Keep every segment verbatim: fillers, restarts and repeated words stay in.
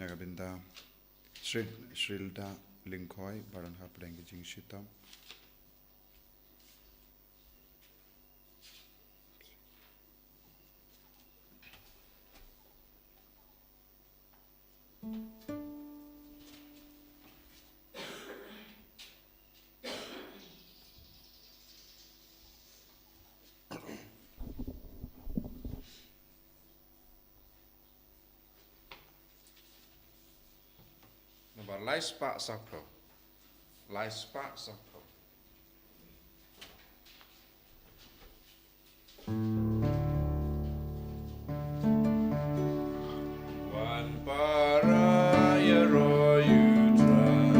Na ka bynta Shri-, Shrilda Lyngkhoi, baroh hapdeng ka jingshitom. Nambar lai spah saphew. Lai spah saphew. Wan para ïaroh ïa u Trai.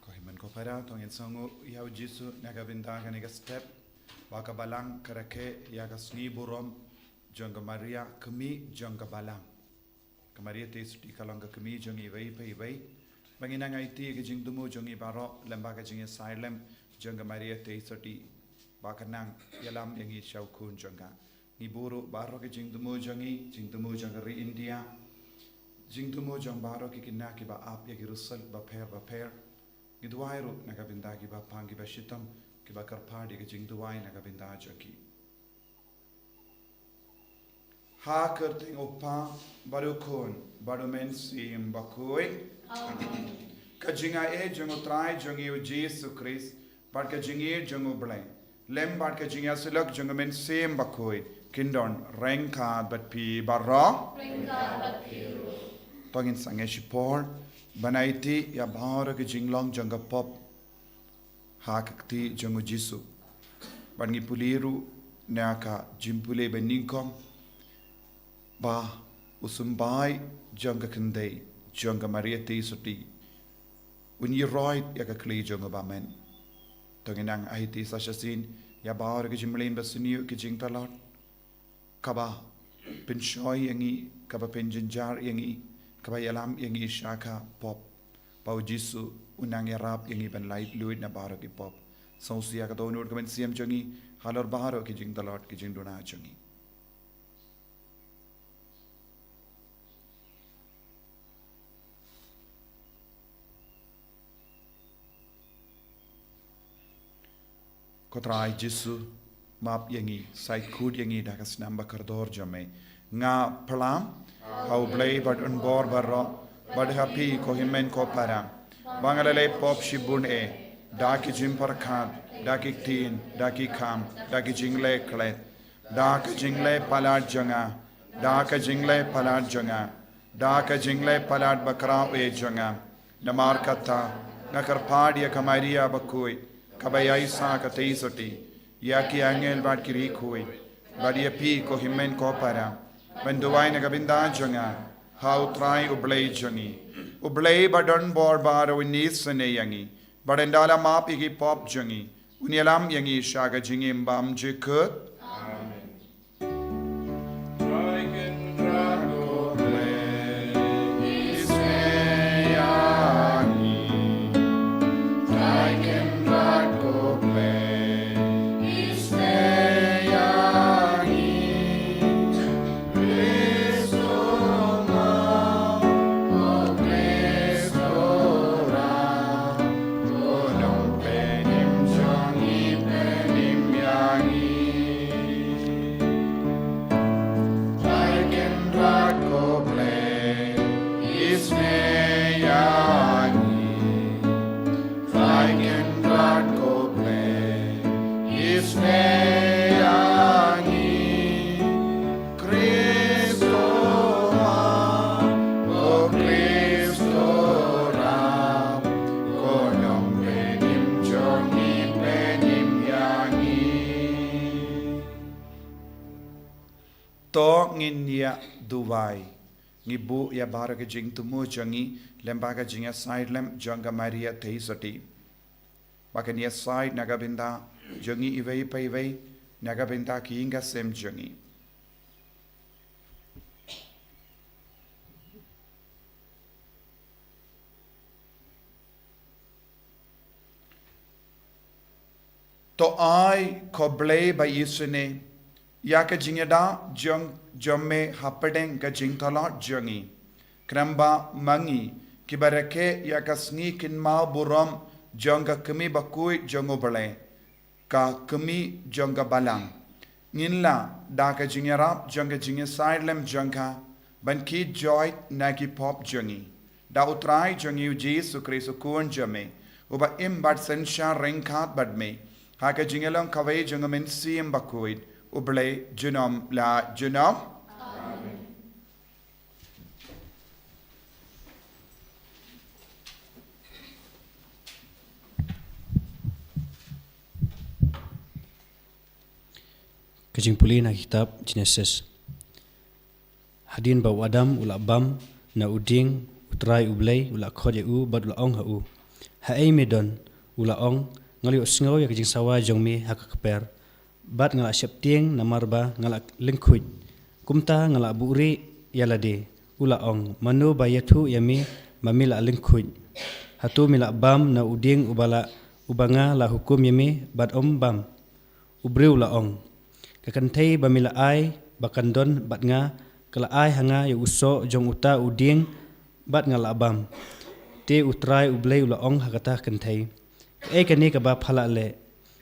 Ko hynmen ko para, to ngin sngewnguh ïa u Jisu na ka bynta kane ka step ba ka Balang ka rakhe ïa ka sngi burom jong ka Maria, kmie jong ka Balang. Ka Maria Theisotti ka long ka kmie jong ngi iwei pa iwei. Ba ngin nang aiti ïa ka jingthmu jong ngi baroh lem bad ka jingïasaid lem jong ka Maria Theisotti, ba kan nang ïalam ïa ngi sha u Khun jong ka. Ngi buh ruh baroh ki jingthmu jong ngi, jingthmu jong ka ri India, jingthmu jong baroh ki khynnah kiba ap ïa ki result bapher bapher. Ngi duwai ruh na ka bynta kiba pang kiba shitom, kiba kyrpad ïa ka jingduwai na ka bynta jong ki. Ha ka kyrteng u Kpa bad u Khun bad u Mynsiem Bakhuid. Amen. Ka jingaiei jong u Trai jong ngi u Jisu Khrist bad ka jingïeit jong u Blei lem bad ka jingïasyllok jong u Mynsiem Bakhuid kin don ryngkat bad phi baroh. Ryngkat bad phi ruh. To ngin sangeh shipor ban aiti ïa baroh ki jinglong jong ka pop ha ka kti jong u Jisu. Bad ngi pule ruh na ka jingpule ba nyngkong ba u symbai jong ka kynthei jong ka Maria Theisotti un ïaroit ïa ka khlieh jong u ba men. To ngin nang aiti sa shisien ïa baroh ki jingmlien ba sniew, ki jingtlot kaba pynshoi ïa ngi, kaba pynjynjar ïa ngi, kaba ïalam ïa ngi sha ka pop. Ba u Jisu un nang ïarap ïa ngi ban laitluid na baroh ki pop. Sngewsih ïa ka dohnud ka mynsiem jong ngi halor baroh ki jingtlot, ki jingduna jong ngi. Ko Trai Jisu, map ïa ngi, sa ïakut ïa ngi da ka snam ba kordor jong me. Nga pyrshang ha U Blei badonbor baroh, bad ha phi ko hynmen ko para, ba nga la leh pop shibun eh, da ki jingpyrkhat, da ki ktien, da ki kam, da ki jingleh klet, da ka jingleh palat jong nga, da ka jingleh palat jong nga, da ka jingleh palat bakhraw eh jong nga. Namar kata, nga kyrpad ïa ka Maria bakhuid, kaba ïaisah ka Theisotti, ïa ki angel bad ki riewkhuid, bad ïa phi ko hynmen ko para, ban duwai na ka bynta jong nga ha U Trai U Blei jong ngi. U Blei badonbor baroh un isynei ïa ngi, bad un da la map ïa ki pop jong ngi, un ïalam ïa ngi sha ka jingim bymjukut. Amen. Bai, ngi buh ïa baroh ka jingthmu jong ngi lem bad ka jingïasaid lem jong ka Maria Theisotti, ba kan ïasaid na ka bynta jong ngi iwei pa iwei, na ka bynta ka ïing ka sem jong ngi. To ai khublei ba isynei ïa ka jingïada jong, jong me hapdeng ka jingthoh jong ngi. Khnang ba ma ngi kiba rakhe ïa ka sngi kynmaw burom jong ka kmie bakhuid jong U Blei, ka kmie jong ka balang, ngin lah da ka jingïarap jong ka jingïasaid lem jong ka ban kit joit na ki pop jong ngi. Da U Trai jong ngi U Jisu Khrist U Khun jong me, uba im bad synshar ryngkat bad me ha ka jingïalong kawei jong U Mynsiem Bakhuid, U Blei junom la junom. Ka jingpule na kitab Genesis. Hadien ba u Adam u la bam na u dieng, U Trai U Blei u la khot ïa u bad u la ong ha u, "Haei me don?" U la ong, "Nga la ïohsngew ïa ka jingsawa jong me ha ka kper, bad nga la sheptieng namar ba nga la lyngkhuid. Kumta nga la buhrieh ïa lade." U la ong, "Mano ba ïathuh ïa me ba me la lyngkhuid? Hato me la bam na u dieng uba la, uba nga la hukum ïa me bad ym bam?" U briew u la ong, "Ka kynthei ba me la ai ba kan don bad nga, ka la ai ha nga ïa u soh jong uta u dieng, bad nga la bam." Te U Trai U Blei u la ong ha kata ka kynthei, "Kaei kane kaba pha la leh?"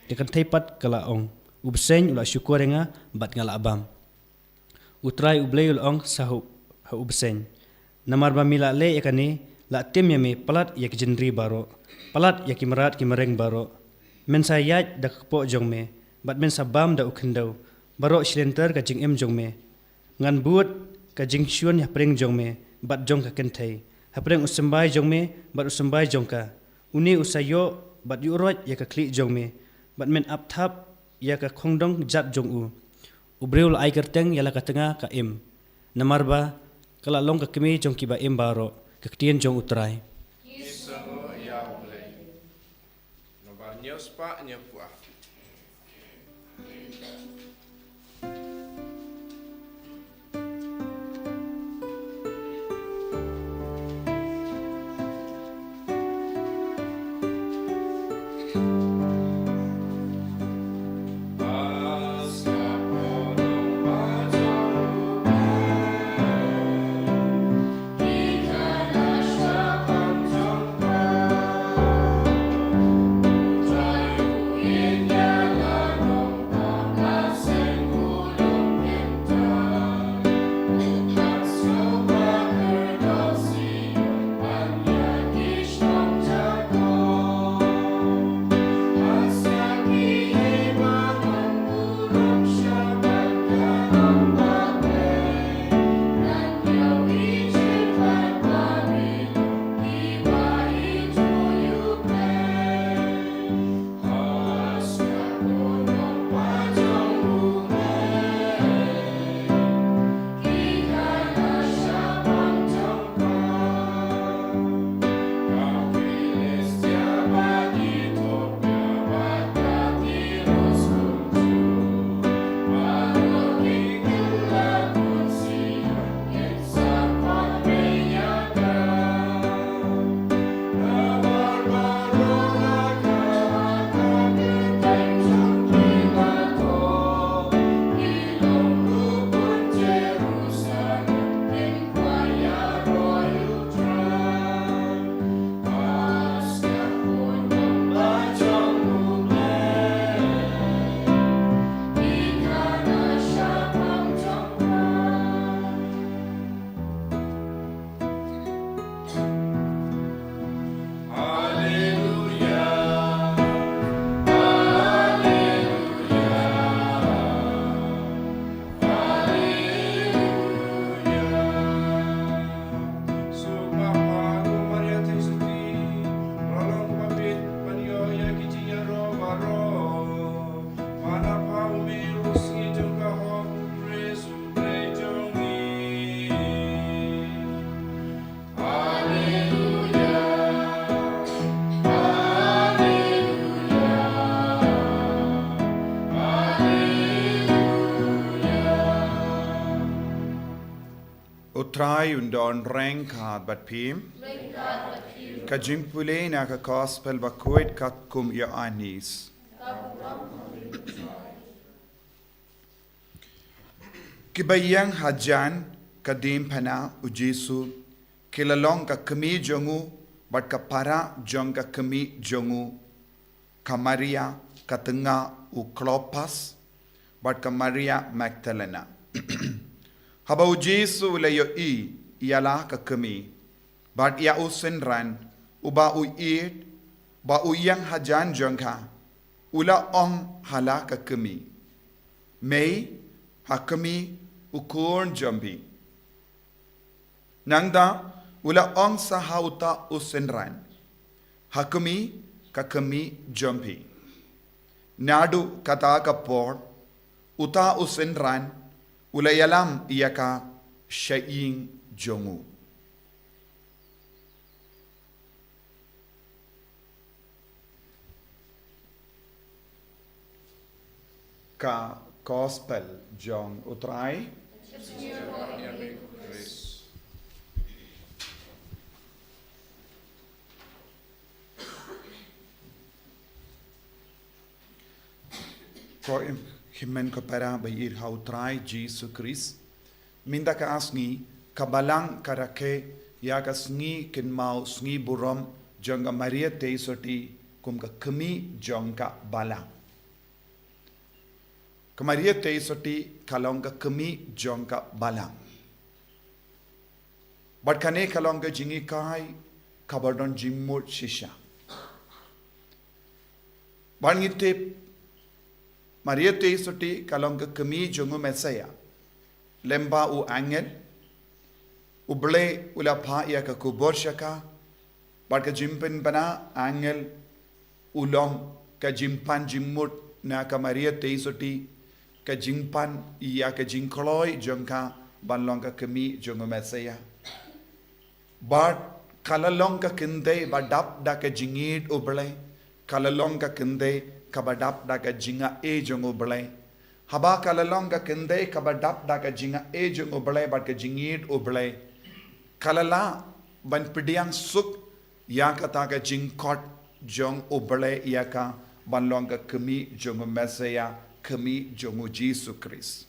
Ka kynthei pat ka la ong, "U bseiñ u la shukor ïa nga bad nga la bam." U Trai U Blei u la ong sa ha u, ha u bseiñ, "Namar ba me la leh ïa kane, la tim ïa me palat ïa ki jingri baroh, palat ïa ki mrad ki mreng baroh. Men sa ïaid da ka kpoh jong me, bad men sa bam da u khyndew baroh shilynter ka jingim jong me. Ngan bud ka jingshun hapdeng jong me bad jong ka kynthei, hapdeng u symbai jong me bad u symbai jong ka. Une u sa ïoh bad ïuhroit ïa ka khlieh jong me, bad men ap thap ïa ka khongdong jat jong u." U briew u la ai kyrteng ïa la ka tnga Ka-im, namar ba ka la long ka kmie jong kiba im baroh. Ka ktien jong U Trai. Ki sngew ïa U Blei. Nombar hynñiew spah hynñiew phew ar. Trai un don ryngkat bad phi. Ka jingpule na ka Gospel bakhuid katkum u Ïoannis. Kiba ïeng hajan ka diengphna u Jisu, ki la long ka kmie jong u bad ka para jong ka kmie jong u, ka Maria ka tnga u Klopas bad ka Maria Magdalena. Haba u Jisu u la ïohi ïa la ka kmie bad ïa u synran uba u ïeit ba u ïeng hajan jong ka, u la ong ha la ka kmie, "Mei, ha kmie u khun jong phi." Nangta u la ong sa ha uta u synran, "Ha kmie ka kmie jong phi." Naduh kata ka por uta u synran u la ïalam ïa ka sha ïing jong u. Ka Gospel jong u Trai. Ko hynmen ko para ba ïeit ha u Trai Jisu Khrist. Mynta ka sngi ka Balang ka rakhe ïa ka sngi kynmaw, sngi burom jong ka Maria Theisotti kum ka kmie jong ka Balang. Ka Maria Theisotti ka long ka kmie jong ka Balang. Bad kane ka long ka jinghikai kaba don jingmut shisha. Bad ngi tip Maria Theisotti ka long ka kmie jong u Messaïah. Lem bad u angel, u Blei u la phah ïa ka khubor sha ka, bad ka jingpynbna angel u long ka jingpan jingmut na ka Maria Theisotti, ka jingpan ïa ka jingkloi jong ka ban long ka kmie jong u Messaïah. Bad ka la long ka kynthei ba dap da ka jingïeit u Blei, ka la long ka kynthei kaba dap da ka jingaiei jong u Blei. Haba ka la long ka kynthei kaba dap da ka jingaiei jong u Blei bad ka jingïeit u Blei, ka la lah ban pdiang suk ïa kata ka jingkhot jong u Blei ïa ka ban long ka kmie jong u Messaïah, kmie jong u Jisu Khrist.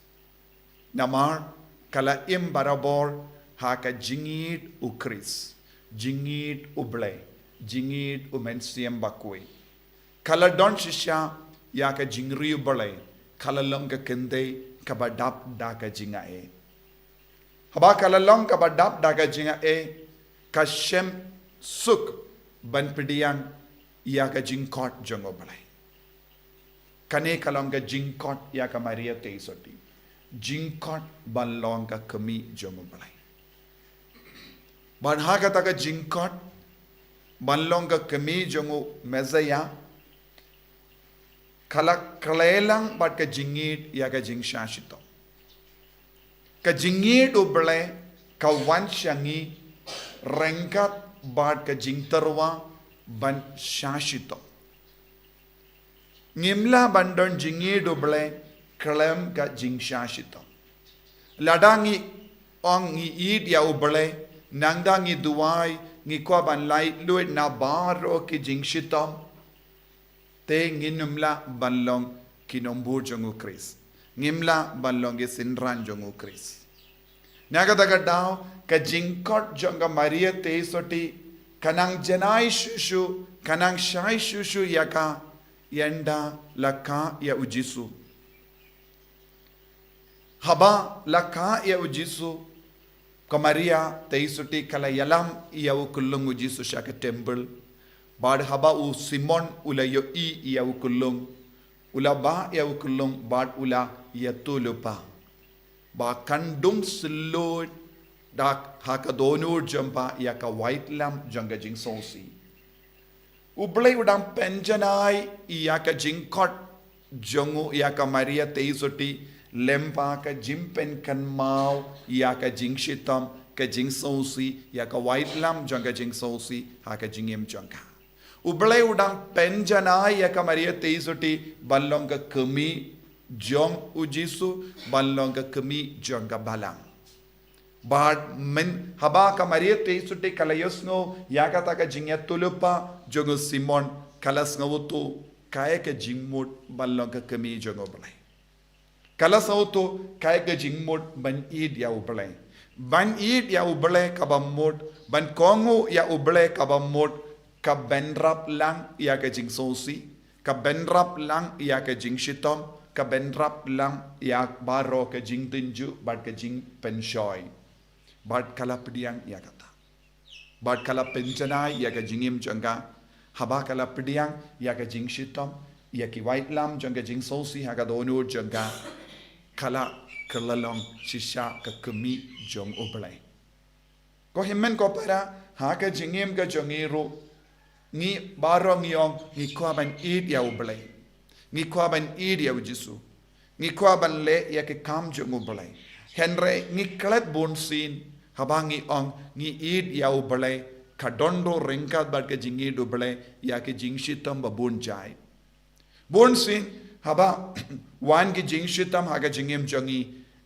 Namar ka la im barabor ha ka jingïeit u Khrist, jingïeit u Blei, jingïeit u Mynsiem Bakhuid. Ka la don shisha ïa ka jingriewblei, ka la long ka kynthei kaba dap da ka jingaiei. Haba ka la long kaba dap da ka jingaiei, ka shem suk ban pdiang ïa ka jingkhot jong u Blei. Kane ka long ka jingkhot ïa ka Maria Theisotti. Jingkhot ban long ka kmie jong u Blei. Bad ha kata ka jingkhot ban long ka kmie jong u Messaïah, ka la khlei lang bad ka jingïeit ïa ka jingshah shitom. Ka jingïeit u Blei ka wan sha ngi ryngkat bad ka jingtyrwa ban shah shitom. Ngim lah ban don jingïeit u Blei khlem ka jingshah shitom. Lada ngi ong ngi ïeit ïa u Blei, nangta ngi duwai, ngi kwah ban laitluid na baroh ki jingshitom, te ngin ym lah ban long ki nongbud jong u Khrist. Ngim lah ban long ki synran jong u Khrist. Na kata ka daw, ka jingkhot jong ka Maria Theisotti ka nang janai shuh shuh, ka nang shai shuh shuh ïa ka, ynda la kah ïa u Jisu. Haba la kah ïa u Jisu, ka Maria Theisotti ka la ïalam ïa u khyllung u Jisu sha ka temple. Bad haba u Simon u la ïohi ïa u khyllung, u la bah ïa u khyllung bad u la ïathuhlypa ba kan dung sylloid da ha ka dohnud jong u Baba ïa ka waitlam jong ka jingsngewsih. U Blei u dang pynjanai ïa ka jingkhot jong u ïa ka Maria Theisotti lem bad ka jingpynkynmaw ïa ka jingshitom, ka jingsngewsih, ïa ka waitlam jong ka jingsngewsih ha ka jingim jong ka. U Blei u dang pynjanai ïa ka Maria Theisotti ban long ka kmie jong u Jisu, ban long ka kmie jong ka Balang. Bad mynhaba ka Maria Theisotti ka la ïohsngew ïa kata ka jingïathuhlypa jong u Simon, ka la sngewthuh kaei ka jingmut ban long ka kmie jong U Blei. Ka la sngewthuh kaei ka jingmut ban ïeit ïa U Blei. Ban ïeit ïa U Blei kaba mut, ban kohnguh ïa U Blei kaba mut, ka bynrap lang ïa ka jingsngewsih, ka bynrap lang ïa ka jingshitom, ka bynrap lang ïa baroh ka jingtynjuh bad ka jingpynshoi. Bad ka la pdiang ïa kata. Bad ka la pynjanai ïa ka jingim jong ka, haba ka la pdiang ïa ka jingshitom, ïa ki waitlam jong ka jingsngewsih ha ka dohnud jong ka, ka la kylla long shisha ka kmie jong U Blei. Ko hynmen ko para, ha ka jingim ka jong ngi ruh, ngi baroh ngi ong ngi kwah ban ïeit ïa U Blei. Ngi kwah ban ïeit ïa U Jisu. Ngi kwah ban leh ïa ki kam jong U Blei. Hynrei ngi klet bunsien, haba ngi ong ngi ïeit ïa U Blei, ka don ruh ryngkat bad ka jingïeit U Blei ïa ki jingshitom ba bun jait. Bunsien, haba wan ki jingshitom ha ka jingim jong ngi,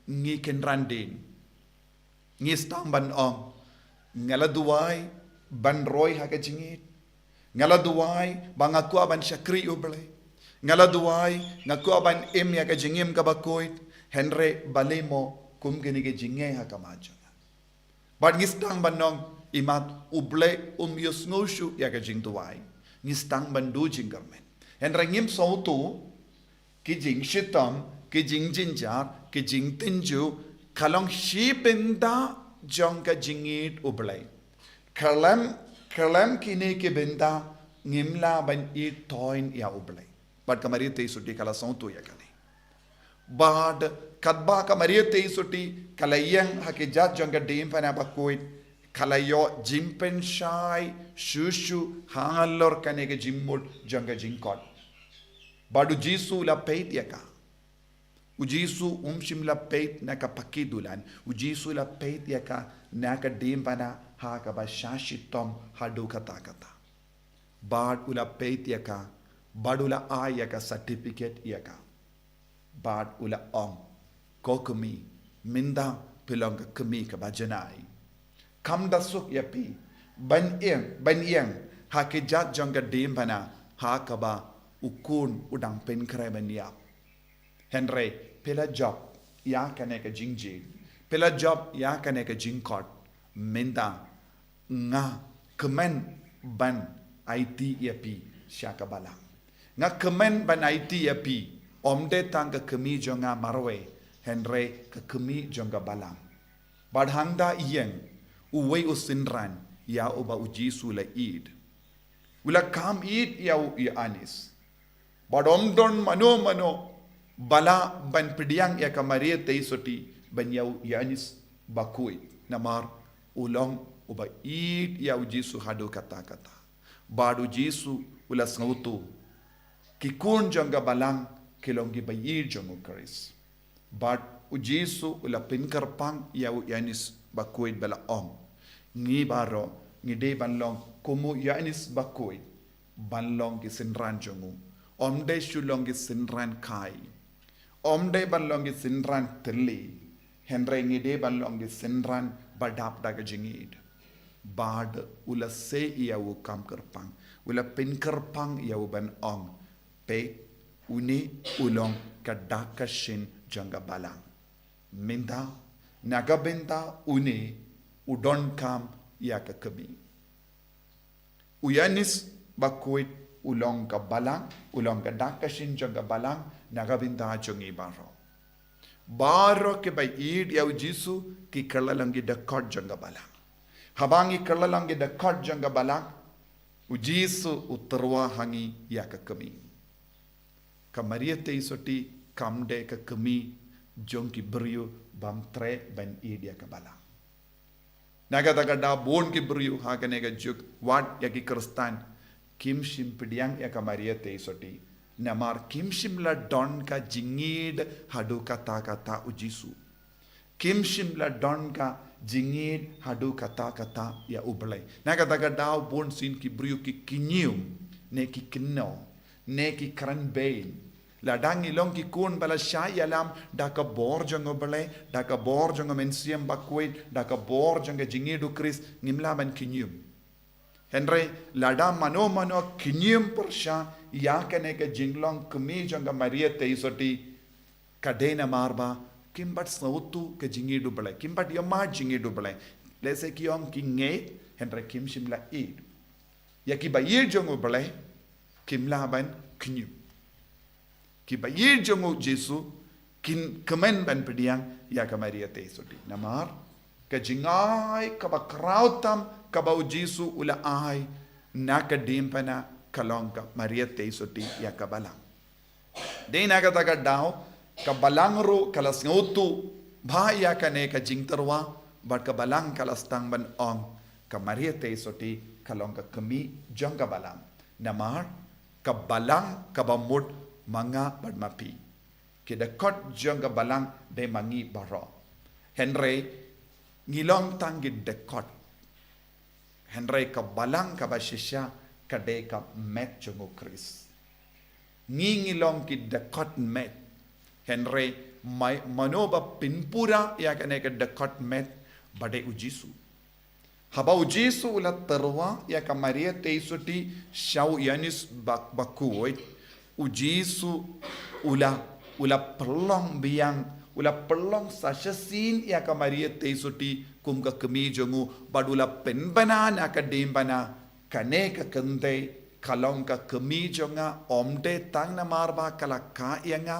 ngi kynran dien. Ngi sdang ban ong, nga la duwai ban roi ha ka jingïeit. Nga la duwai ba nga kwah ban shakri U Blei. Nga la duwai, nga kwah ban im ïa ka jingim kaba khuid. Hynrei balei mo kum kine ki jingeh ha khmat jong nga. Bad ngi sdang ban ong, imat U Blei um ïohsngew shuh ïa ka jingduwai. Ngi sdang ban duh jingkyrmen. Hynrei ngim sngewthuh, ki jingshitom, ki jingjynjar, ki jingtynjuh, ka long shi bynta jong ka jingïeit U Blei. Khlem, khlem kine ki bynta ngim lah ban ïeit thoiñ ïa U Blei. Bad ka Maria Theisotti ka la sngewthuh ïa kane. Bad katba ka Maria Theisotti ka la ïeng ha ki jait jong ka diengphna ba khuid, ka la ïoh jingpynshai shuh shuh halor kane ka jingmut jong ka jingkhot. Bad U Jisu u la peit ïa ka. U Jisu um shym la peit na ka paki dulan. U Jisu u la peit ïa ka na ka diengphna ha kaba sha shitom haduh katta katta. Bad u la peit ïa ka, bad u la ai ïa ka certificate ïa ka. Bad u la ong, ko kmie, mynta phi long ka kmie kaba janai. Kam da suk ïa phi ban ïeng, ban ïeng ha ki jait jong ka diengphna ha kaba u khun u dang pynkhreh ban ïap. Hynrei phi la jop ïa kane ka jingjied, phi la jop ïa kane ka jingkhot, mynta nga kmen ban aiti ïa phi sha ka balang. Nga kmen ban aiti ïa phi, ym dei tang ka kmie jong nga marwei, hynrei ka kmie jong ka balang. Bad hangta ïeng uwei u synran ïa uba U Jisu u la ïeit. U la kham ïeit ïa u Ïoannis. Bad ym don mano mano ba lah ban pdiang ïa ka Maria Theisotti ban ïa u Ïoannis Bakhuid. Namar u long uba ïeit ïa U Jisu haduh katta katta. Bad U Jisu u la sngewthuh, ki khun jong ka balang ki long kiba ïeit jong U Khrist. Bad U Jisu u la pynkyrpang ïa u Ïoannis Bakhuid ba la ong, ngi baroh ngi dei ban long kum u Ïoannis Bakhuid, ban long ki synran jong u. Ym dei shu long ki synran kai. Ym dei ban long ki synran thylli. Hynrei ngi dei ban long ki synran ba dap da ka jingïeit. Bad u la sei ïa u kham kyrpang, u la pynkyrpang ïa u ban ong, peit, une u long ka dak ka shin jong ka balang. Mynta, na ka bynta une u donkam ïa ka kmie. U Ïoannis Bakhuid u long ka balang, u long ka dak ka shin jong ka balang na ka bynta jong ngi baroh. Baroh kiba ïeit ïa U Jisu ki kylla long ki dkhot jong ka balang. Haba ngi kylla long ki dkhot jong ka balang, U Jisu u tyrwa ha ngi ïa ka kmie. Ka Maria Theisotti kam dei ka kmie jong ki briew bym treh ban ïeit ïa ka balang. Na kata ka daw bun ki briew ha kane ka juk, wat ïa ki Khristan, kim shym pdiang ïa ka Maria Theisotti. Namar kim shym la don ka jingïeit haduh katta katta U Jisu. Kim shym la don ka jingïeit haduh katta katta ïa U Blei. Na kata ka daw bun sien ki briew ki kynñium, ne ki kynnoh, ne ki kren beiñ, Lada ngi long ki khun ba la shah ïalam da ka bor jong U Blei, da ka bor jong U Mynsiem Bakhuid, da ka bor jong ka jingïeit U Khrist, ngim lah ban khñium. Hynrei lada mano mano khñium pyrshah ïa kane ka jinglong kmie jong ka Maria Theisotti, ka dei namar ba kim pat sngewthuh ka jingïeit U Blei, kim pat ïohmad jingïeit U Blei. Lehse ki ong ki ngeit, hynrei kim shym la ïeit. Ïa ki ba ïeit jong U Blei, kim lah ban khñium. Ki ba ïeit jong U Jisu, kin kmen ban pdiang ïa ka Maria Theisotti. Namar ka jingai kaba khraw tam kaba U Jisu u la ai na ka diengphna ka long ka Maria Theisotti ïa ka balang. Dei na kata ka daw, ka balang ruh ka la sngewthuh bha ïa kane ka jingtyrwa, bad ka balang ka la sdang ban ong, ka Maria Theisotti ka long ka kmie jong ka balang. Namar ka balang kaba mut ma nga bad ma phi. Ki dkhot jong ka balang dei ma ngi baroh. Hynrei ngi long tang ki dkhot. Hynrei ka balang kaba shisha ka dei ka met jong U Khrist. Ngi ngi long ki dkhot met. Hynrei mai, mano ba pynpura ïa kane ka dkhot met, ba dei U Jisu. Haba U Jisu u la tyrwa ïa ka Maria Theisotti sha u Ïoannis Bak-, Bakhuid, U Jisu u la, u la pynlong biang, u la pynlong sa shisien ïa ka Maria Theisotti kum ka kmie jong u, bad u la pynbna na ka diengphna. Kane ka kynthei ka long ka kmie jong nga, ym dei tang namar ba ka la kah ïa nga,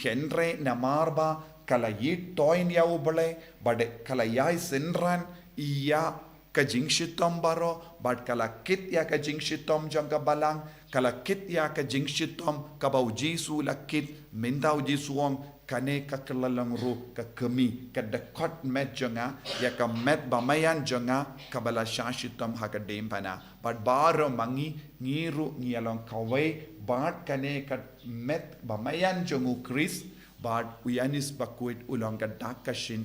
hynrei namar ba ka la ïeit toiñ ïa U Blei, bad ka la ïai synran ïa ka jingshitom baroh, bad ka la kit ïa ka jingshitom jong ka balang, ka la kit ïa ka jingshitom kaba U Jisu u la kit, mynta U Jisu u ong, kane ka kylla long ruh ka kmie, ka dkhot met jong nga, ïa ka met bamaïan jong nga, kaba la shah shitom ha ka diengphna. Bad baroh ma ngi, ngi ruh ngi ïa long kawei bad kane ka met bamaïan jong U Khrist, bad u Ïoannis Bakhuid u long ka dak ka shin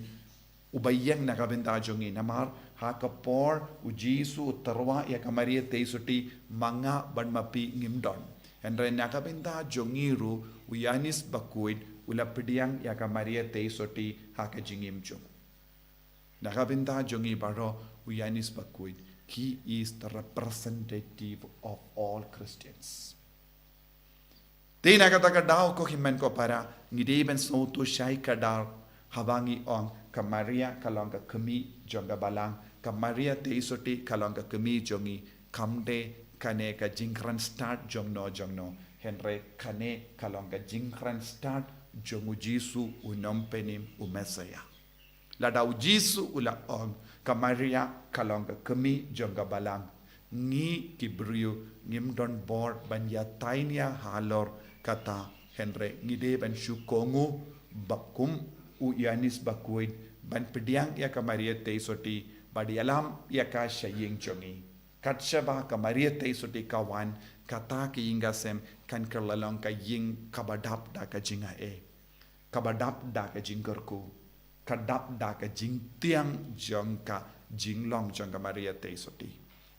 uba ïeng na ka bynta jong ngi. Namar ha ka por U Jisu u tyrwa ïa ka Maria Theisotti, ma nga bad ma phi ngim don. Hynrei na ka bynta jong ngi ruh u Ïoannis Bakhuid u la pdiang ïa ka Maria Theisotti ha ka jingim jong u. Na ka bynta jong ngi baroh u Ïoannis Bakhuid, he is the representative of all Christians. Te na kata ka daw ko hynmen ko para, ngi dei ban sngewthuh shai kdar haba ngi ong ka Maria ka long ka kmie jong ka balang, ka Maria Theisotti ka long ka kmie jong ngi, kam dei kane ka jingkren stad jong no jong no, hynrei kane ka long ka jingkren stad jong U Jisu u nongpynim, u Messiah. Lada U Jisu u la ong ka Maria ka long ka kmie jong ka balang, ngi ki briew ngim don bor ban ïatai nia halor kata, hynrei ngi dei ban shu kohnguh ba kum u Ïoannis Bakhuid ban pdiang ïa ka Maria Theisotti bad ïalam ïa ka sha ïing jong ngi. Katba ka Maria Theisotti ka wan, kata ka ïing ka sem kan kylla long ka ïing kaba dap da ka jingai, kaba dap da ka jingkyrkhu, ka dap da ka jingtieng jong ka jinglong jong ka Maria Theisotti.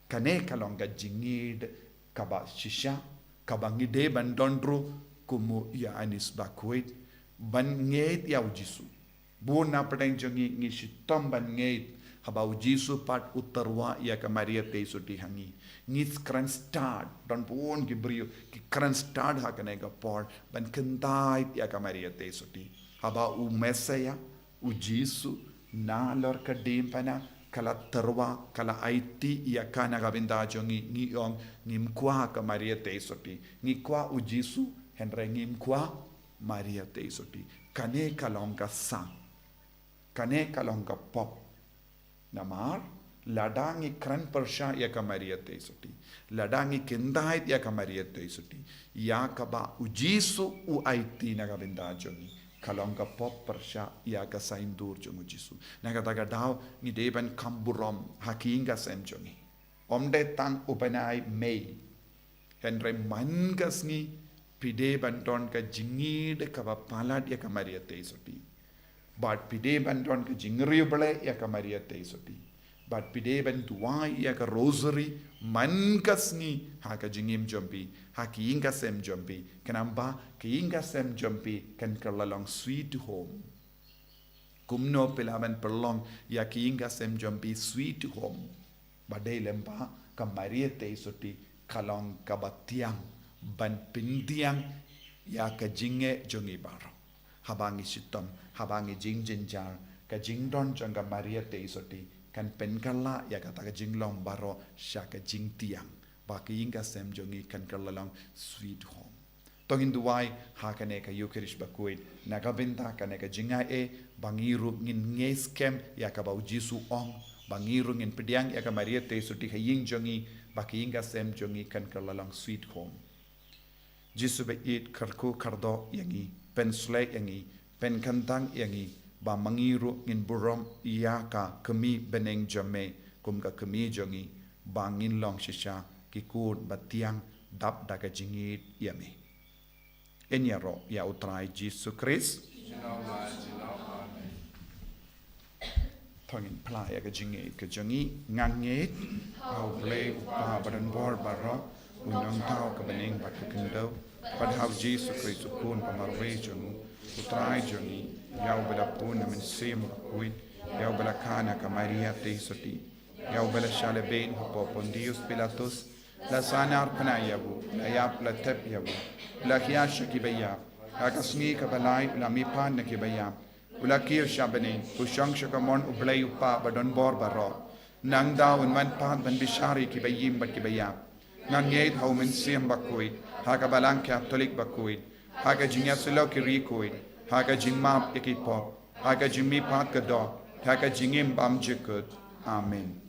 Kane ka long ka jingngeit kaba shisha kaba ngi dei ban don ruh kum u Ïoannis Bakhuid, ban ngeit ïa U Jisu. Bun na pdeng jong ngi ngi shitom ban ngeit haba U Jisu pat u tyrwa ïa ka Maria Theisotti ha ngi. Ngi kren stad, don bun ki briew ki kren stad ha kane ka por ban kyntait ïa ka Maria Theisotti. Haba u Messiah, U Jisu, nalor ka diengphna ka la tyrwa, ka la aiti ïa ka na ka bynta jong ngi, ngi ong ngim kwah ka Maria Theisotti. Ngi kwah U Jisu, hynrei ngim kwah Maria Theisotti. Kane ka long ka sang. Kane ka long ka pop. Namar lada ngi kren pyrshah ïa ka Maria Theisotti, lada ngi kyntait ïa ka Maria Theisotti, ïa kaba U Jisu u aiti na ka bynta jong ngi, ka long ka pop pyrshah ïa ka saiñdur jong U Jisu. Na kata ka daw ngi dei ban kham burom ha ki ïing ka sem jong ngi. Ym dei tang u bnai May, hynrei man ka sngi phi dei ban don ka jingngeit kaba palat ïa ka Maria Theisotti. Bad phi dei ban don ka jingriewblei ïa ka Maria Theisotti. Bad phi dei ban duwai ïa ka rosary man ka sngi ha ka jingim jong phi, ha ka ïing ka sem jong phi, khnang ba ka ïing ka sem jong phi kan kylla long sweet home. Kumno phi lah ban pynlong ïa ka ïing ka sem jong phi sweet home? Ba dei lem ba ka Maria Theisotti ka long kaba thiang ban pyndiang ïa ka jingeh jong ngi baroh. Haba ngi shitom, haba ngi jingjynjar, ka jingdon jong ka Maria Theisotti kan pynkylla ïa kata ka jinglong baroh sha ka jingthiang, ba ka ïing ka sem jong ngi kan kylla long sweet home. To ngin duwai ha kane ka Eucharist bakhuid, na ka bynta kane ka jingaiei, ba ngi ruh ngin ngeit skhem ïa kaba u Jisu u ong, ba ngi ruh ngin pdiang ïa ka Maria Theisotti ha ïing jong ngi, ba ka ïing ka sem jong ngi kan kylla long sweet home. Jisu ba ïeit, kyrkhu kyrdoh ïa ngi, pynshlei ïa ngi, pynkyntang ïa ngi, ba ma ngi ruh ngin burom ïa ka kmie bneng jong me kum ka kmie jong ngi, ba ngin long shisha ki khun ba thiang dap da ka jingïeit ïa me. Yn ïaroh ïa u Trai Jisu Khrist. To ngin phla ïa ka jingngeit ka jong ngi. Nga ngeit ha U Blei U Kpa badonbor baroh, U Nongthaw ka bneng bad ka khyndew, bad ha U Jisu Khrist U Khun ba marwei jong U, U Trai jong ngi, ïa uba la pun na Mynsiem Bakhuid, ïa uba la kha na ka Maria Theisotti, ïa uba la shah lehbeiñ hapoh Pontius Pilatus, la sahnarphna ïa u, la ïap, la thep ïa u, la khia sha kiba ïap, ha ka sngi kaba lai u la mihpat na kiba ïap, u la kiew sha bneng, u shong sha ka mon U Blei U Kpa badonbor baroh. Nangta un wan pat ban bishar ïa kiba im bad kiba ïap. Nga ngeit ha U Mynsiem Bakhuid, ha ka Balang Katholik bakhuid, ha ka jingïasyllok ki riewkhuid, ha ka jingmap ïa ki pop, ha ka jingmihpat ka doh, ha ka jingim bymjukut. Amen.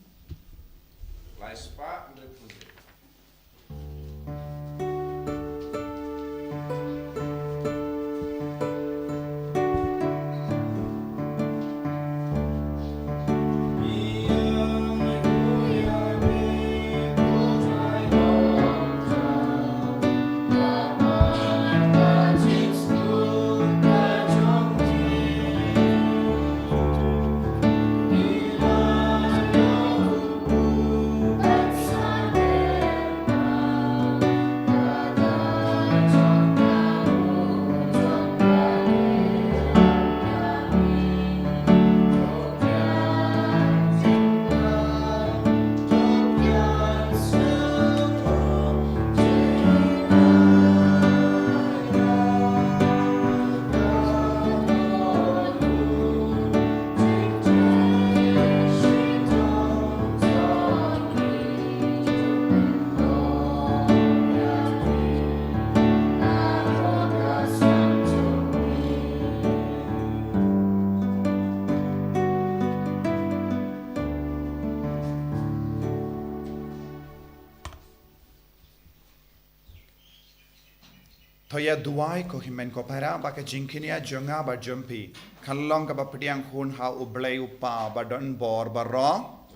To ïa duwai ko hynmen ko para, ba ka jingkñia jong nga bad jong phi kan long kaba pdiang hun ha U Blei U Kpa badonbor baroh.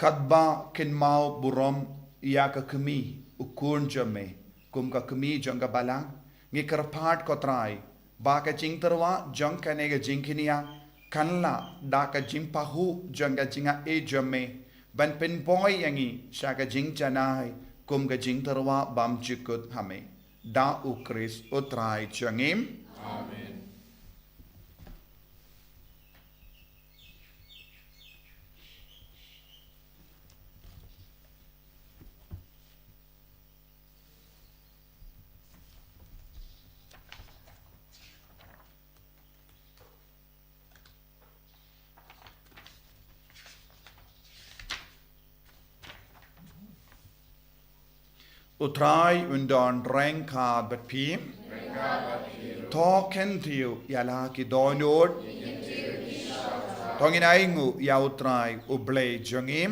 Katba kynmaw burom ïa ka kmie, u khun jong me, kum ka kmie jong ka balang, ngi kyrpad ko Trai, ba ka jingtyrwa jong kane ka jingkñia kan lah da ka jingpahuh jong ka jingaiei jong me, ban pynbor ïa ngi sha ka jingjanai kum ka jingtyrwa bymjukut ha me. Da U Khrist U Trai jong ngi. Amen. U Trai un don ryngkat bad phi. To kyntiew ïa la ki dohnud. To ngin ainguh ïa U Trai U Blei jong ngi.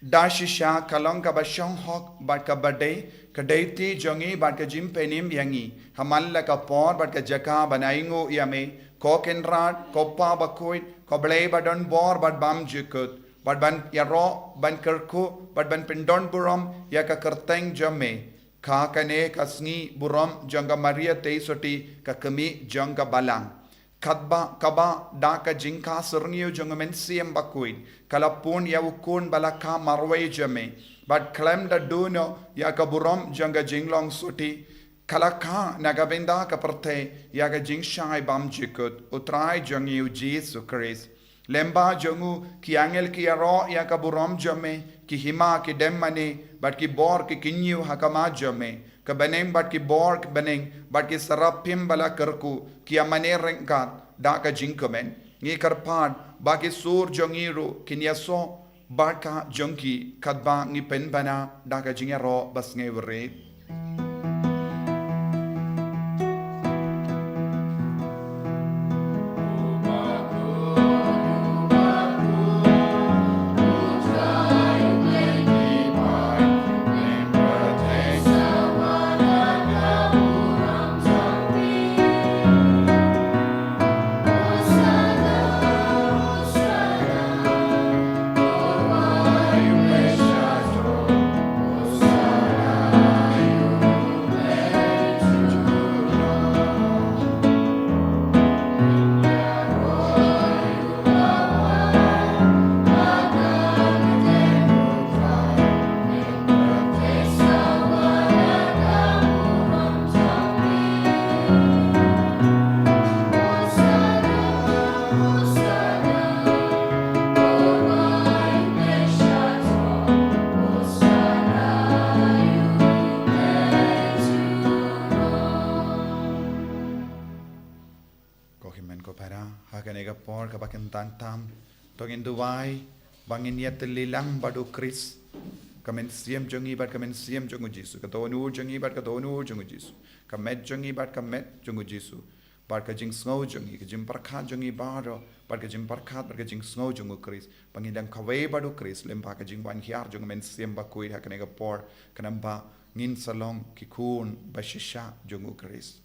Da shisha ka long kaba shong hok bad kaba dei, ka dei ti jong ngi bad ka jingpynim ïa ngi ha man la ka por bad ka jaka ban ainguh ïa me, ko Kynrad, ko Pa Bakhuid, ko Blei badonbor bad bymjukut. bad ban ïaroh, ban kyrkhu, bad ban pyndon burom ïa ka kyrteng jong me. Ka kane ka sngi burom jong ka Maria Theisotti, ka kmie jong ka Balang. Katba, kaba da ka jingkha syrngiew jong u Mynsiem Bakhuid, ka la pun ïa u Khun ba la kha marwei jong me, bad khlem da duh noh ïa ka burom jong ka jinglong sotti, ka la kha na ka bynta ka pyrthei ïa ka jingshai bymjukut, u Trai jong ngi u Jisu Khrist. Lyngba jong u ki angel ki ïaroh ïa ka burom jong me, ki hima ki dem mane, bad ki bor ki kynñiew ha khmat jong me. Ka bneng bad ki bor ki bneng, bad ki serapim ba la kyrkhu, ki ïa mane ryngkat da ka jingkmen. Ngi kyrpad ba ki sur jong ngi ruh kin ïasoh bad ka jong ki, katba ngi pynbna da ka jingïaroh basngewrit. Ko hynmen ko para, ha kane ka por kaba kyntang tam, to ngin duwai ba ngin ïatylli lang bad u Khrist, ka mynsiem jong ngi bad ka mynsiem jong u Jisu, ka dohnud jong ngi bad ka dohnud jong u Jisu, ka met jong ngi bad ka met jong u Jisu, bad ka jingsngew jong ngi, ka jingpyrkhat jong ngi baroh, bad ka jingpyrkhat bad ka jingsngew jong u Khrist, ba ngin dang kawei bad u Khrist lyngba ka jingwan hiar jong u Mynsiem Bakhuid ha kane ka por, khnang ba ngin sa long ki khun bashisha jong u Khrist.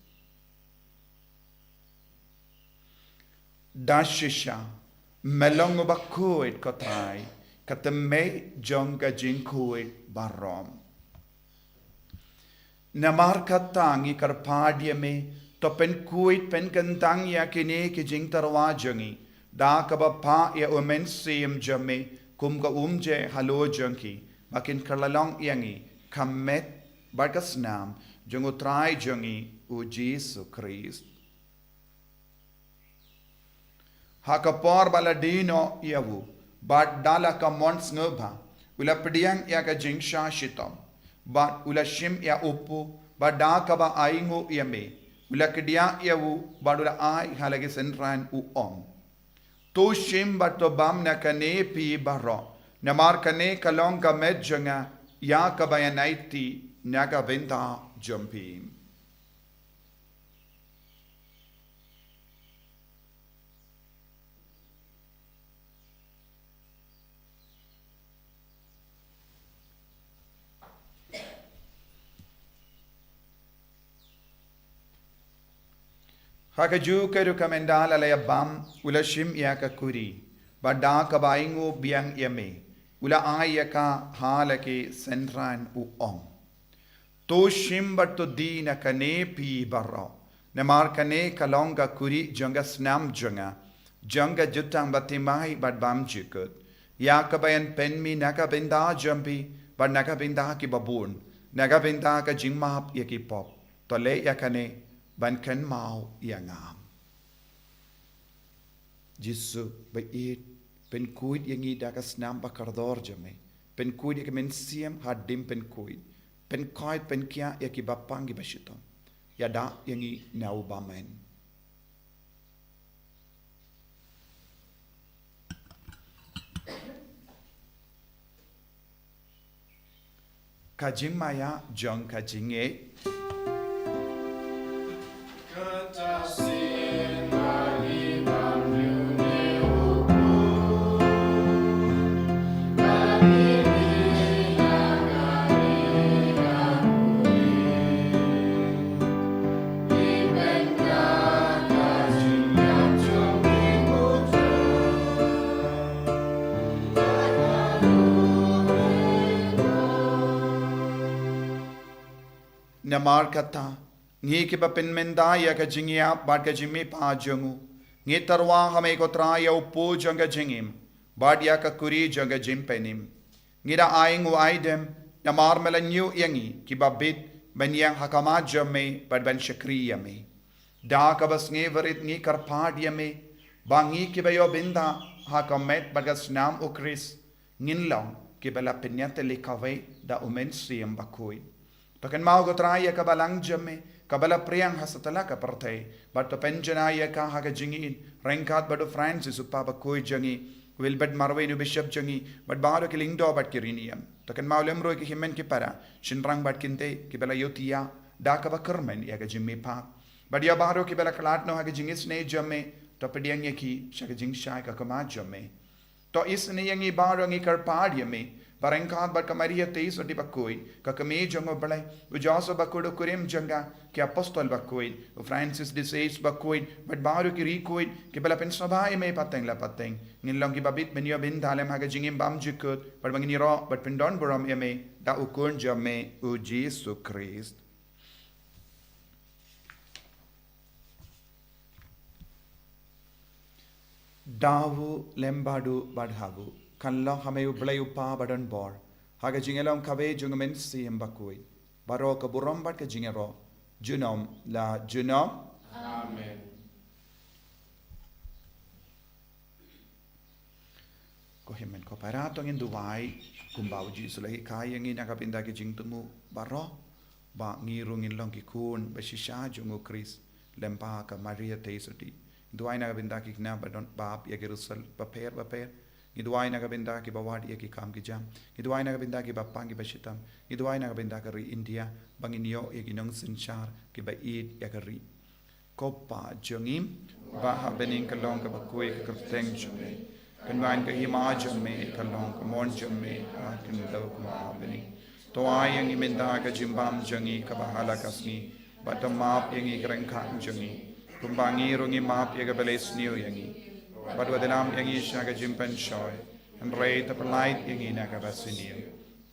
Da shisha, me long uba khuid ko Trai, ka tymmen jong ka jingkhuid baroh. Namar kata ngi kyrpad ïa me, to pynkhuid pynkyntang ïa kine ki jingtyrwa jong ngi, da kaba phah ïa u Mynsiem jong me kum ka umjai halor jong ki, ba kin kylla long ïa ngi ka met bad ka snam jong u Trai jong ngi u Jisu Khrist. Ha ka por ba la die noh ïa u, bad da la ka mon sngewbha, u la pdiang ïa ka jingshah shitom, bad u la shim ïa u kpu, bad da kaba ainguh ïa me, u la kdiah ïa u, bad u la ai ha la ki synran, u ong: To shim bad to bam na kane phi baroh, namar kane ka long ka met jong nga, ïa kaba ngan aiti na ka bynta jong phi. Ha kajuh ka ruh ka mynta la la ïa bam, u la shim ïa ka kuri, bad da kaba ainguh biang ïa me, u la ai ïa ka ha la ki synran, u ong: To shim bad to die na kane phi baroh, namar kane ka long ka kuri jong ka snam jong nga, jong ka jutang bathymmai bad bymjukut, ïa kaba ngan pynmih na ka bynta jong phi, bad na ka bynta kiba bun, na ka bynta ka jingmap ïa ki pop. To leh ïa kane ban kynmaw ïa nga. Jisu ba ïeit, pynkhuid ïa ngi da ka snam ba kordor jong me. Pynkhuid ïa ka mynsiem hadien pynkhuid. Pynkhuid, pynkhiah ïa kiba pang kiba shitom. Ïada ïa ngi na u bymman. Ka jingmaïa jong ka jingngeit. Namar kata, ngi kiba pynmynta ïa ka jingïap bad ka jingmihpat jong u, ngi tyrwa ha me ko Trai ïa u pud jong ka jingim bad ïa ka kuri jong ka jingpynim. Ngi da ai nguh ai dem namar me la ñiew ïa ngi kiba bit ban ïeng ha khmat jong me bad ban shakri ïa me. Da kaba sngewrit ngi kyrpad ïa me ba ngi kiba ïoh bynta ha ka met bad ka snam u Khrist ngin long kiba la pynïatylli kawei da u Mynsiem Bakhuid. To kynmaw ko Trai ïa ka balang jong me kaba la phriang ha satlak ka pyrthei, bad to pynjanai ïa ka ha ka jingïeit ryngkat bad u Francis u Papa bakhuid jong ngi, u Wilbert Marwein u Bishop jong ngi, bad baroh ki lyngdoh bad ki riewniam. To kynmaw lem ruh ïa ki hynmen ki para, shynrang bad kynthei kiba la ïohthiah da kaba kyrmen ïa ka jingmihpat. Bad ïa baroh kiba la khlad noh ha ka jingisynei jong me, to pdiang ïa ki sha ka jingshai ka khmat jong me. To isynei ïa ngi baroh, ngi kyrpad ïa me ba ryngkat bad ka Maria Theisotti bakhuid, ka Kmie jong u Blei, u Joseph bakhuid u kurim jong ka, ki apostol bakhuid, u Francis de Sales bakhuid, bad baroh ki riewkhuid kiba la pynsngewbha ïa me pateng la pateng, ngin long kiba bit ban ïoh bynta lem ha ka jingim bymjukut, bad ba ngin ïaroh bad pyndonburom ïa me da u Khun jong me u Jisu Khrist. Da u lem bad u bad ha u, kan long ha me u Blei u Pa badonbor, ha ka jingïalong kawei jong u Mynsiem Bakhuid, baroh ka burom bad ka jingïaroh junom la junom. Amen. Ko hynmen ko para, to ngin duwai kumba u Jisu u la hikai ïa ngi na ka bynta ki jingthmu baroh, ba ngi ruh ngin long ki khun ba shisha jong u Khrist lem bad ka Maria Theisotti. Ngi duwai na ka bynta ki khynnah ba don bap ïa ki riewsila bapher bapher. Ngi duwai na ka bynta kiba wad ïa ki kam ki jam. Ngi duwai na ka bynta kiba pang kiba shitom. Ngi duwai na ka bynta ka ri India ba ngin ïoh ïa ki nongsynshar kiba ïeit ïa ka ri. Ko Pa jong ngi ba ha bneng, ka long kaba khuid ka kyrteng jong me. Kan wan ka hima jong me, ka long ka mon jong me ha khyndew kumba ha bneng. To ai ïa ngi mynta ka jingbam jong ngi kaba ha la ka sngi, bad to map ïa ngi ki ryngkat jong ngi, kumba ngi ruh ngi map ïa kiba la isniew ïa ngi. Bad wat ïalam ïa ngi sha ka jingpynshoi, hynrei to pyllait ïa ngi na kaba sniew.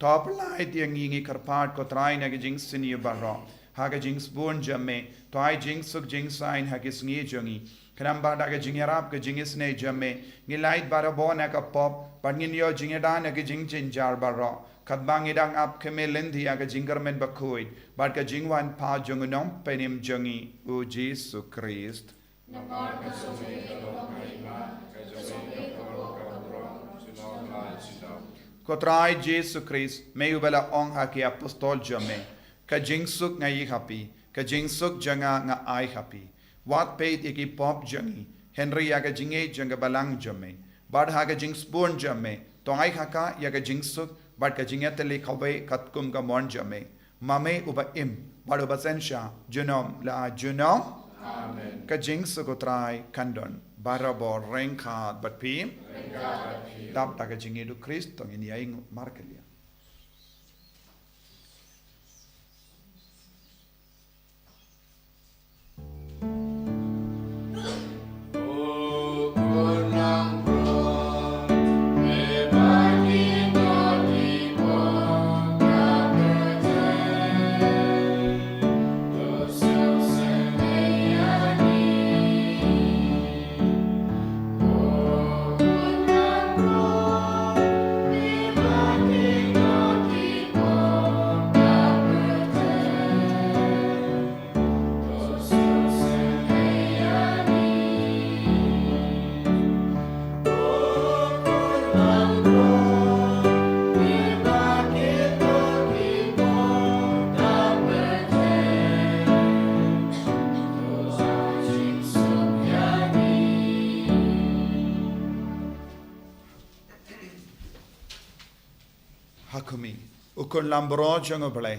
To pyllait ïa ngi, ngi kyrpad ko Trai, na ki jingsniew baroh ha ka jingsbun jong me. To ai jingsuk jingsaiñ ha ki sngi jong ngi, khnang ba da ka jingïarap ka jingisynei jong me, ngin lait barabor na ka pop bad ngin ïoh jingïada na ki jingjynjar baroh, katba ngi dang ap khmih lynti ïa ka jingkyrmen bakhuid bad ka jingwan pat jong u Nongpynim jong ngi u Jisu Khrist. Ko Trai Jisu Khrist, me uba la ong ha ki apostol jong me, ka jingsuk nga ai ha phi, ka jingsuk jong nga nga ai ha phi. Wat peit ïa ki pop jong ngi, hynrei ïa ka jingïeit jong ka balang jong me. Bad ha ka jingsbun jong me, to ai ha ka ïa ka jingsuk bad ka jingïatylli kawei katkum ka mon jong me. Ma me uba im bad uba synshar junom la junom. Amen. Ka jingsuk u Trai kan don barabor ryngkat bad phi. Ryngkat bad phi. Dap da ka jingïeit u Khrist to ngin ïainguh markylliang. Ha khmih, u khun langbrot jong U Blei.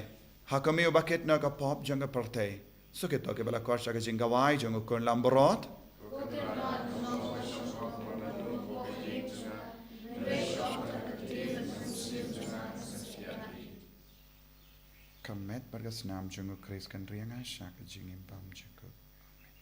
Ha khmih, uba kit noh ka pop jong ka pyrthei. Suk ïa to kiba la khot sha ka jingkhawai jong u khun langbrot. Ka met bad ka snam jong u Khrist kan ri ïa nga sha ka jingim bymjukut. Amen.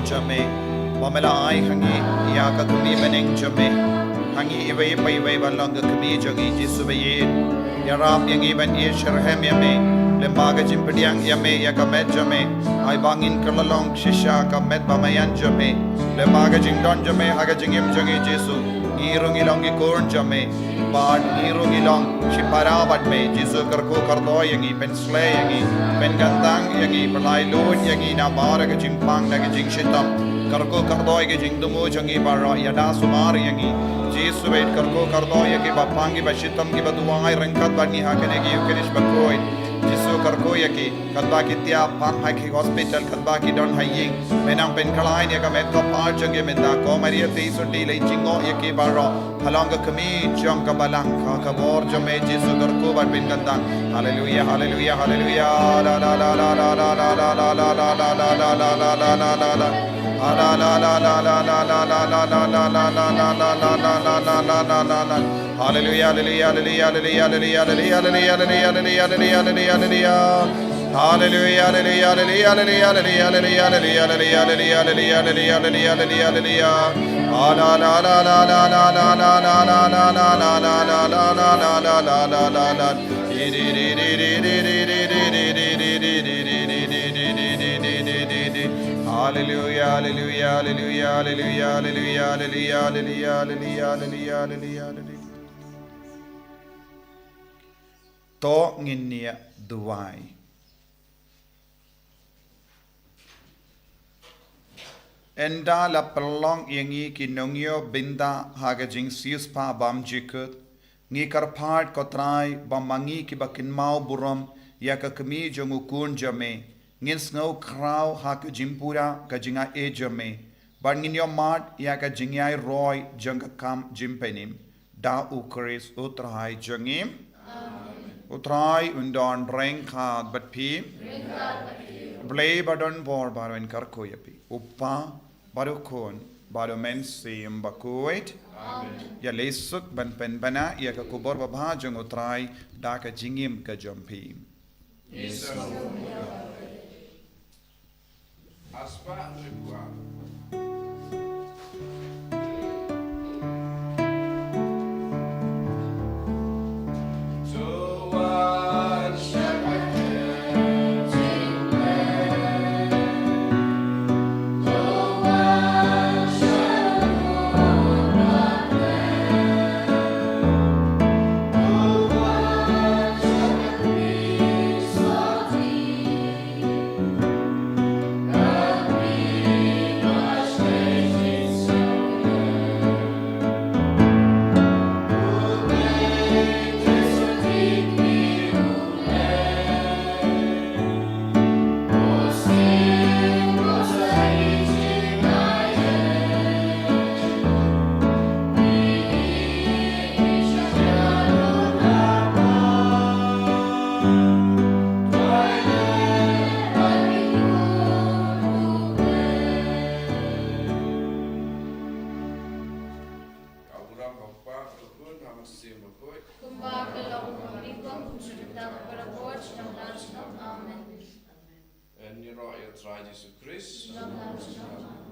jong me, ba me la ai ha ngi ïa ka kmie bneng jong me, ha ngi iwei pa iwei ban long ka kmie jong ngi. Jisu ba ïeit, ïarap ïa ngi ban ïeit shitrhem ïa me, lyngba ka jingpdiang ïa me ïa ka met jong me, ai ba ngin kylla long shisha ka met ba maïan jong me, lyngba ka jingdon jong me ha ka jingim jong ngi. Jisu, ngi ruh ngi long ki khun jong me, bad ngi ruh ngi long shipara bad me. Jisu, kyrkhu kyrdoh ïa ngi, pynsleh ïa ngi, pynkyntang ïa ngi, pynlait luid ïa ngi nabar ka jingpang da ka jingshitom. Kyrkhu kyrdoh ïa ka jingthmu jong ngi baroh, ïada sumar ïa ngi. Jisu, bad kyrkhu kyrdoh ïa kiba pang, kiba shitom, kiba duwai ryngkat bad ngi ha kane ka Eucharist bakhuid. Jisu, kyrkhu ïa ki, katba ki thiah, pang ha ki hospital, katba ki don ha ïing, me nang pynkhlaiñ ïa ka met ka phad jong ki mynta. Ko Maria Theisotti, leit jngoh ïa ki baroh, halor ka kmie jong ka Balang, ha ka bor jong me. Jisu, kyrkhu bad pynkyntang. Haleluia, haleluia, haleluia. La, la, la, la, la. Haleluia, haleluia, haleluia. Haleluia, haleluia, haleluia. Haleluia, haleluia, haleluia. To ngin ïa duwai. Ynda la pynlong ïa ngi ki nongïoh bynta ha ka jingsiewspah bymjukut, ngi kyrpad, ko Trai, ba ma ngi kiba kynmaw burom ïa ka kmie jong u Khun jong me, ngin sngew khraw ha ka jingpura ka jingaiei jong me, bad ngin ïohmad ïa ka jingïairoi jong ka kam jingpynim. Da u Khrist u Trai jong ngi. Amen. U Trai un don ryngkat bad phi. Ryngkat bad phi. U Blei ba don bor baroh un kyrkhu ïa phi, u Kpa, bad u Khun, bad u Mynsiem Bakhuid. Amen. Ïaleh suk ban pynbna ïa ka khubor babha jong u Trai da ka jingim ka jong phi. Ka burom ba u Kpa, bad u Khun, bad u Mynsiem Bakhuid. Kumba ka long ha u bneng, kumjuh mynta, barabor, junom la junom. Amen. Ngi ïaroh ïa u Trai Jisu Khrist. Junom la junom.